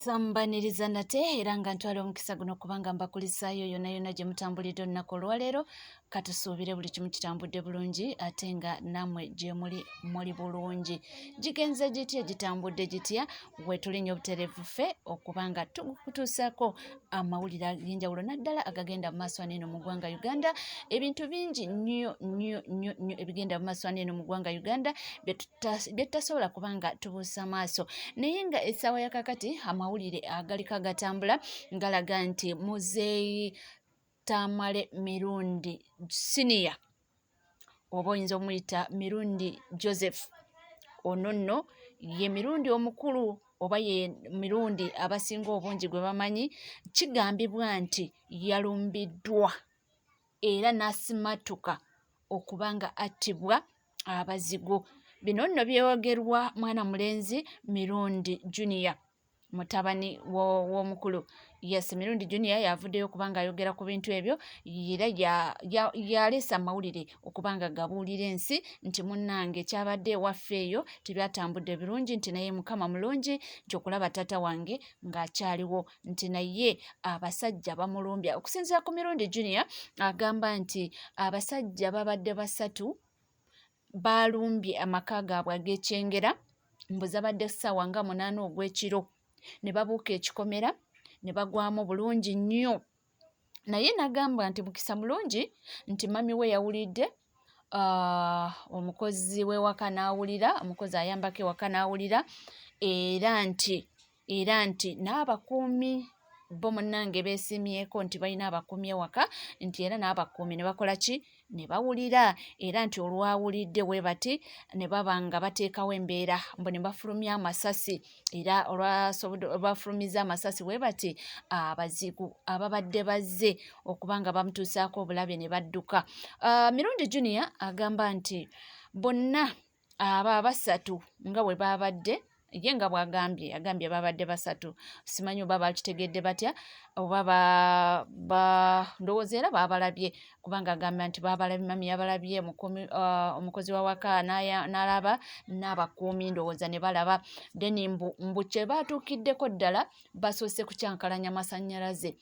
Sambaniriza nate era nga ntwala omukisa guno kubanga mbakulisaayo yonna yonna gye mutambulidde olunaku olwaleero. Katusuubire buli kimu kitambudde bulungi ate nga nammwe gye muli muli bulungi. Gigenze gitya, gitambudde gitya? Wetulinnya obutereevu ffe okuba nga tukutuusaako amawulire ag'enjawulo naddala agagenda mu maaso wano eno mu ggwanga Uganda. Ebintu bingi nnyo nnyo nnyo nnyo ebigenda mu maaso wano eno mu ggwanga Uganda bye tutasobola kuba nga tubuusa maaso, naye nga essaawa ya kakati amawulire agaliko agatambula galaga nti Muzeeyi Tamale Mirundi Senior, oba oyinza omuyita Mirundi Joseph, ono nno ye Mirundi omukulu oba ye Mirundi abasinga obungi gwe bamanyi, kigambibwa nti yalumbiddwa era n'asimatuka okuba nga attibwa abazigu. Bino nno byogerwa mwana mulenzi Mirundi Junior, mutabani w'omukulu. Yes, Mirundi Junior yavuddeyo okuba nga ayogera ku bintu ebyo era yaleese amawulire okuba nga gabuulira ensi nti munnange kyabadde ewaffe eyo tebyatambudde birungi, nti naye Mukama mulungi nti okulaba taata wange ng'akyaliwo, nti naye abasajja bamulumbya. Okusinziira ku Mirundi Junior agamba nti abasajja babadde basatu baalumbye amaka gaabwe ag'ekyengera, mbu zabadde ssaawa nga 8 ogw'ekiro, ne babuuka ekikomera ne bagwamu bulungi nnyo. Naye n'agamba nti mukisa mulungi nti mami we yawulidde, omukozi w'ewaka n'awulira, omukozi ayambako ewaka n'awulira, era nti n'abakuumi bo munnange beesiimyeko nti balina abakuumi ewaka, nti era n'abakuumi ne bakola ki, ne bawulira, era nti olwawulidde bwe bati ne baba nga bateekawo embeera, mbu ne bafulumya amasasi, era olwafulumiza amasasi bwe bati abazigu ababadde bazze okuba nga bamutuusaako obulabe ne badduka. Mirundi Junior agamba nti bonna abo abasatu nga bwe babadde, ye nga bw'agambye, agambye babadde basatu, simanyi oba bakitegedde batya oba ndowooza era baabalabye, kubanga agamba nti baabalabye, mami yabalabye, omukozi w'awaka n'alaba, n'abakuumi ndowooza ne balaba. Then mbu kye baatuukiddeko ddala basoose kukyankalanya masannyalaze,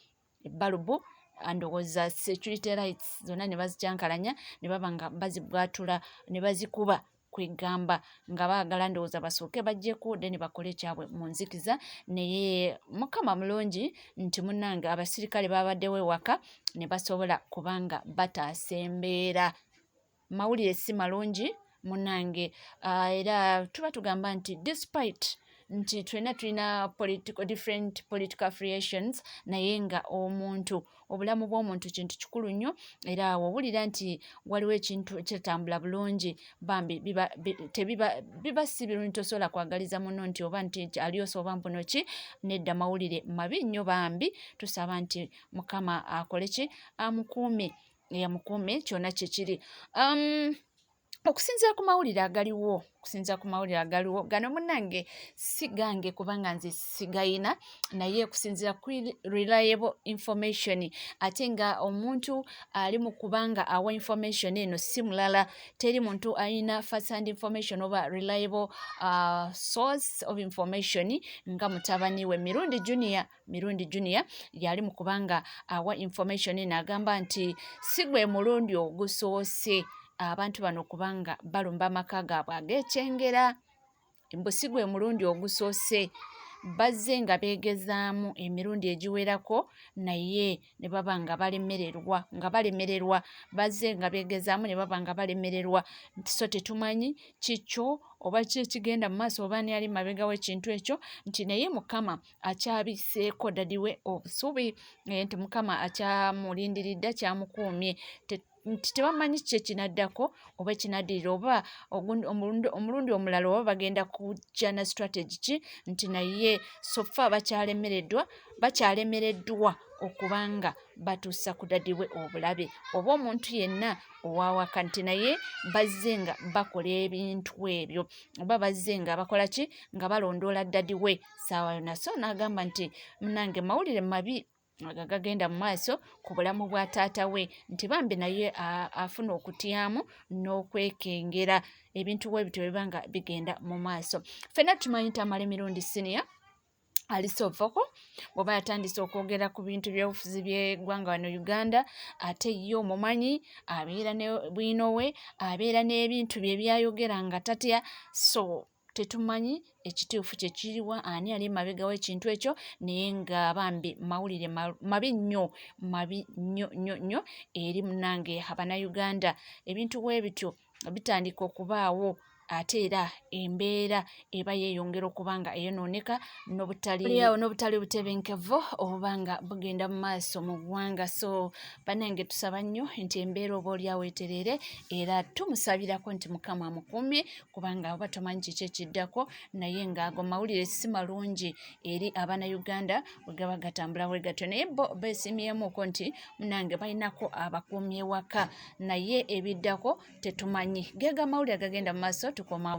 ebbalubu ndowooza security lights zonna ne bazikyankalanya ne baba nga bazibwatula ne bazikuba, kwegamba nga baagala ndowooza basooke baggyeko then bakole ekyabwe mu nzikiza. Naye Mukama mulungi nti munnange abasirikale babaddewo ewaka ne basobola kubanga bataasa embeera. Mawulire si malungi munnange, era tuba tugamba nti despite nti twena tulina political, different political affiliations, naye nga omuntu, obulamu bw'omuntu kintu kikulu nnyo, era awo owulira nti waliwo ekintu kitambula bulungi, bambi biba, tebiba biba si birungi, tosobola kwagaliza muno nti oba nti alyosa oba mpuno ki, nedda, mawulire mabi nnyo bambi. Tusaba nti Mukama akole ki, amukuume, yamukuume kyonna kyekiri. Okusinziira ku mawulire agaliwo, okusinziira ku mawulire agaliwo gano munnange si gange kubanga nze sigayina, naye okusinziira ku reliable information, ate nga omuntu ali mu kubanga awa information eno si mulala, teri muntu alina first hand information oba reliable source of information nga mutabani we Mirundi Junior. Mirundi Junior yali mu kubanga awa information eno, agamba nti si gwe mulundi ogusoose abantu bano kubanga balumba amaka gaabwe ag'ekyengera, mbu si gwe mulundi ogusoose, bazze nga beegezaamu emirundi egiwerako naye ne baba nga balemererwa, nga balemererwa, bazze nga beegezaamu ne baba nga balemererwa. So tetumanyi kikyo oba ki ekigenda mu maaso oba ani ali mabega w'ekintu ekyo, nti naye Mukama akyabiseeko daddy we obusubi, nti Mukama akyamulindiridde, akyamukuumye, nti tebamanyi ki ekinaddako oba ekinaddirira oba omulundi omulala oba bagenda kujja na strategy ki, nti naye so far bakyalemereddwa, bakyalemereddwa okubanga batuusa ku daddy we obulabe oba omuntu yenna ow'awaka, nti naye bazze nga bakola ebintu ebyo oba bazze nga bakola ki, nga balondoola daddy we ssaawa yonna. So n'agamba nti munnange mawulire mabi ago agagenda mu maaso ku bulamu bwa taata we, nti bambi naye afuna okutyamu n'okwekengera ebintu bwe bityo biba nga bigenda mu maaso. Ffenna tumanyi Tamale Mirundi Senior Alisovoko bw'oba yatandise okwogera ku bintu by'obufuzi by'eggwanga wano Uganda, ate ye omumanyi abeera ne bwino we, abeera n'ebintu bye byayogera nga tatya. So tetumanyi ekituufu kye kiriwa, ani ali emabega w'ekintu ekyo, naye nga bambi mawulire mabi nnyo, mabi nnyo nnyo nnyo eri munnange Abannayuganda. Ebintu bwe bityo bitandika okubaawo, ate era embeera eba yeeyongera okuba nga eyonooneka n'obutali butebenkevu obuba nga bugenda mu maaso mu ggwanga. So bannange, tusaba nnyo nti embeera oba oliawo etereere, era tumusabirako nti Mukama amukuumye, kubanga oba tomanyi kiki ekiddako. Naye ng'ago mawulire si malungi eri Abannayuganda bwe gaba gatambula bwe gatyo. Naye bo beesiimyemuko nti munnange balinako abakuumi ewaka, naye ebiddako tetumanyi. Geego amawulire agagenda mu maaso, tukomawo.